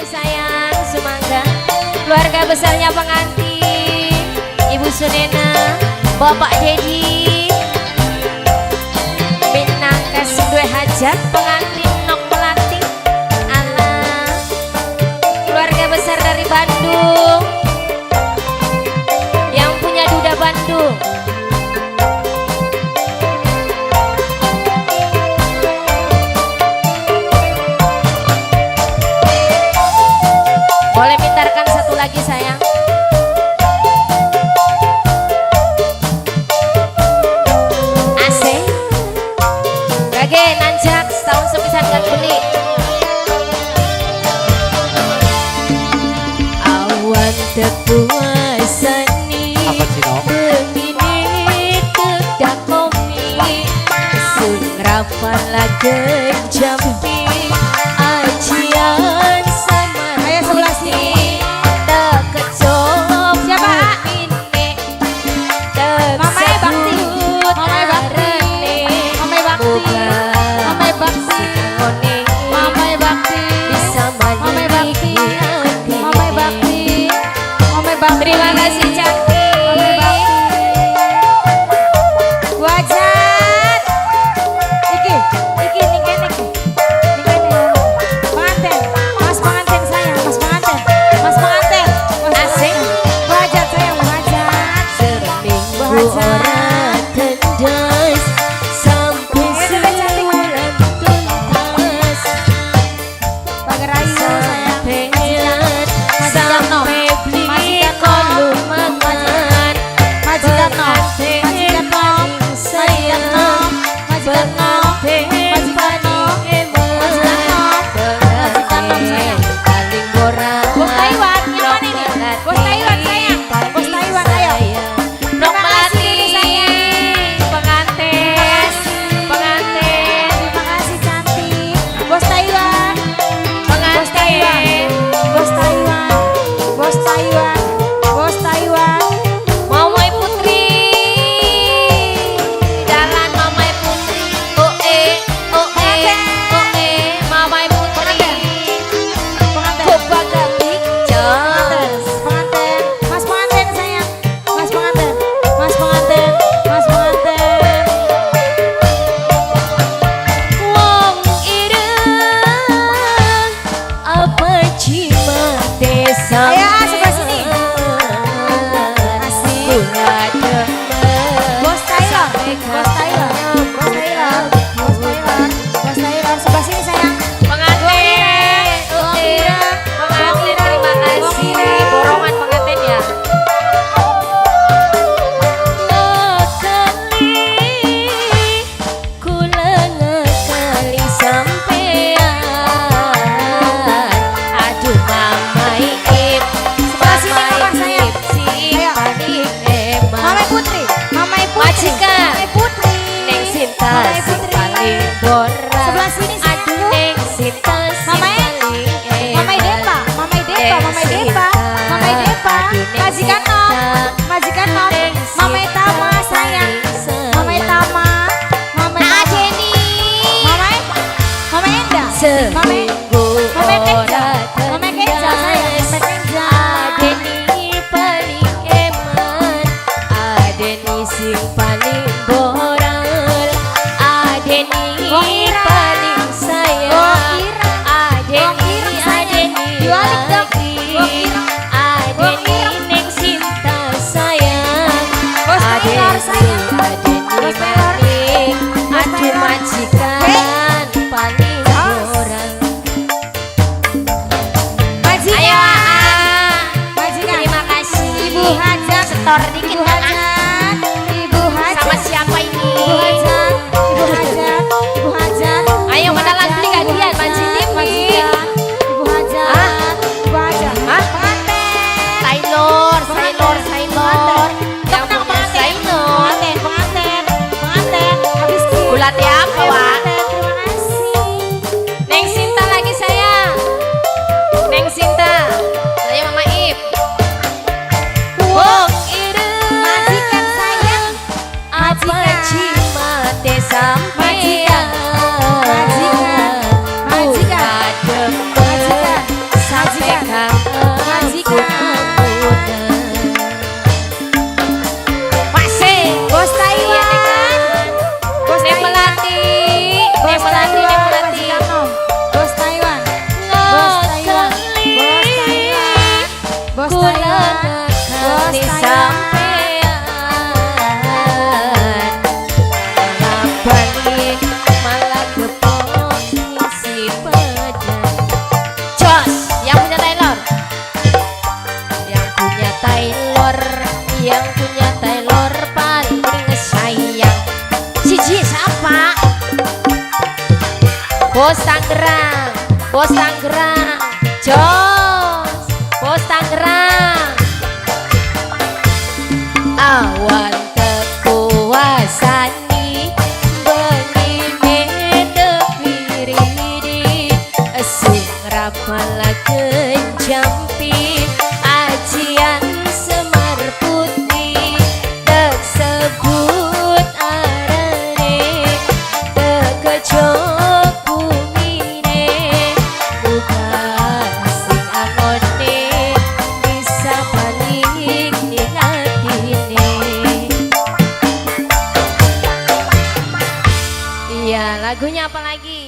Sayang, sumangga. Keluarga besarnya pengantin, Ibu Sunena, Bapak Dedi, minangka sing duwe hajat pengantin Nok Melati. Allah, keluarga besar dari Bandung, yang punya duda Bandung. Boleh mintarkan satu lagi, sayang? AC Gage nanjak setahun sepisan kan beli. Awan tepuasani Apa Cino? Begini tedakomi sun rapan jampi ajian samar. Ayo sebelah sini. Tekecop. Siapa? Mamae Bakti. Mamae Bakti. Mamae Bakti. Mamae Bakti. Mamae Bakti. Bisa Mamae Bakti. Mamae Bakti. Mamae Bakti. Terima kasih, cantik. Mamae Bakti. Wajat. Iki, iki ning kene iki. Ning kene. Pengantin. Mas pengantin sayang, mas pengantin. Mas pengantin. Mas Asik. pengantin. Wajat sayang, wajat. Seminggu Wajat. ora tendes sampai Eh, sudah cantik. sebulan tuntas. Pagar ayu sayang. Sampeyan Majikan no. sampai beli Majikan no. kolumangan. Majikan no. Pengantin Majikan no. paling Majikan no. sayang. Majikan no. Pengantin Majikan no. paling eman. Majikan no. Majikan no sayang. Pengantin paling borak. Bos Taiwan, yang mana ini? Bos Taiwan sayang. Bos Taiwan ayo. Nok Terima kasih, Melati. Dede sayang. Pengantin. Pengantin. Terima kasih cantik. Bos Taiwan. Bos Taiwan. Pengantin. Bos Taiwan. Bos Taiwan. Bos Taiwan. Mamai Putri. Jalan Mamai Putri. Oh eh, oh eh, oh eh, Mamai Putri. Pengantin. Kobaga Pictures. Pengantin. Mas pengantin sayang. Mas pengantin. Mas pengantin. Mas pengantin. Wong ireng apa cimate Ayo, ah, sebelah sini. Asik. Kula demen. Bos Taylor. Bos Taylor. Bos Taylor. Bos Taylor. Bos Taylor. Sebelah sini sayang. Pengantin. Wong Oke. ireng. Pengantin terima Wong kasih. ireng. Borongan pengantin ya. Ngakali kula ngakali sampean. Aduh Mama Ip, Sebelah sini, Mama Mama, sayang. Ip, si Ayo. paling eman. Mamai Putri. Mamai Putri. Majikan. Mamai Putri. Neng Sinta Mamai sing Putri. paling borak. Sebelah sini Aduh sayangku. Neng Sinta sing Mamai. paling eman. Mamai Depa, Mamai Depa, Mamai Depa, Mamai Depa, Majikan Nom, Majikan Nom, Mamai Tama sayang, Mamai Tama, Mamai Nah, Tama, Jenny. Mamai, Mamai Enda, Mamai, Seminggu Mamai Kenja, ora Mamai Kenja sayang, Mamai Kenja. Adeni paling eman, Adeni sing paling boral, Adeni Wong ireng. paling sayang, Wong ireng. Adeni, Wong ireng sayang. Adeni Diwalik dong. lagi, Wong ireng. Wong Adeni ireng. neng Sinta sayang, Bos Taylor sayang. Adeni Bos Taylor. maning, Bos aduh Taylor. majikan paling Jos. boral. Majikan, Ayo, ah. Majikan. Terima kasih. Ibu Hajat, Setor dikit Ibu ah. Hajat, Ibu Hajat. Sama siapa ini? Ibu Hajat, Ibu Hajat, Ibu Hajat. Ayo, Ibu kenalan Hajat, beli Ibu gantian, Hajat, Maji TV. Majikan, Ibu Hajat, Ah. Ibu Hajat. Ah. Pengantin. Taylor, Sailor, Sailor. Yang Tenang, punya pengantin. Sailor. Pengantin, pengantin, pengantin. Habis ki. Gulat ya apa, Ayo, Wak? pengantin, terima kasih. Neng Sinta lagi sayang. Neng Sinta. Saya Mama Ip. Wong ireng. Bos Tangerang, Bos Tangerang, Jos, Bos Tangerang. Awan tekuasani, bengi tepiridi, sing rapal jampi ajian Semar Putih, tek sebut arane, tekejok bumine, muga sing angone bisa balik ning atine. Iya, lagunya apa lagi?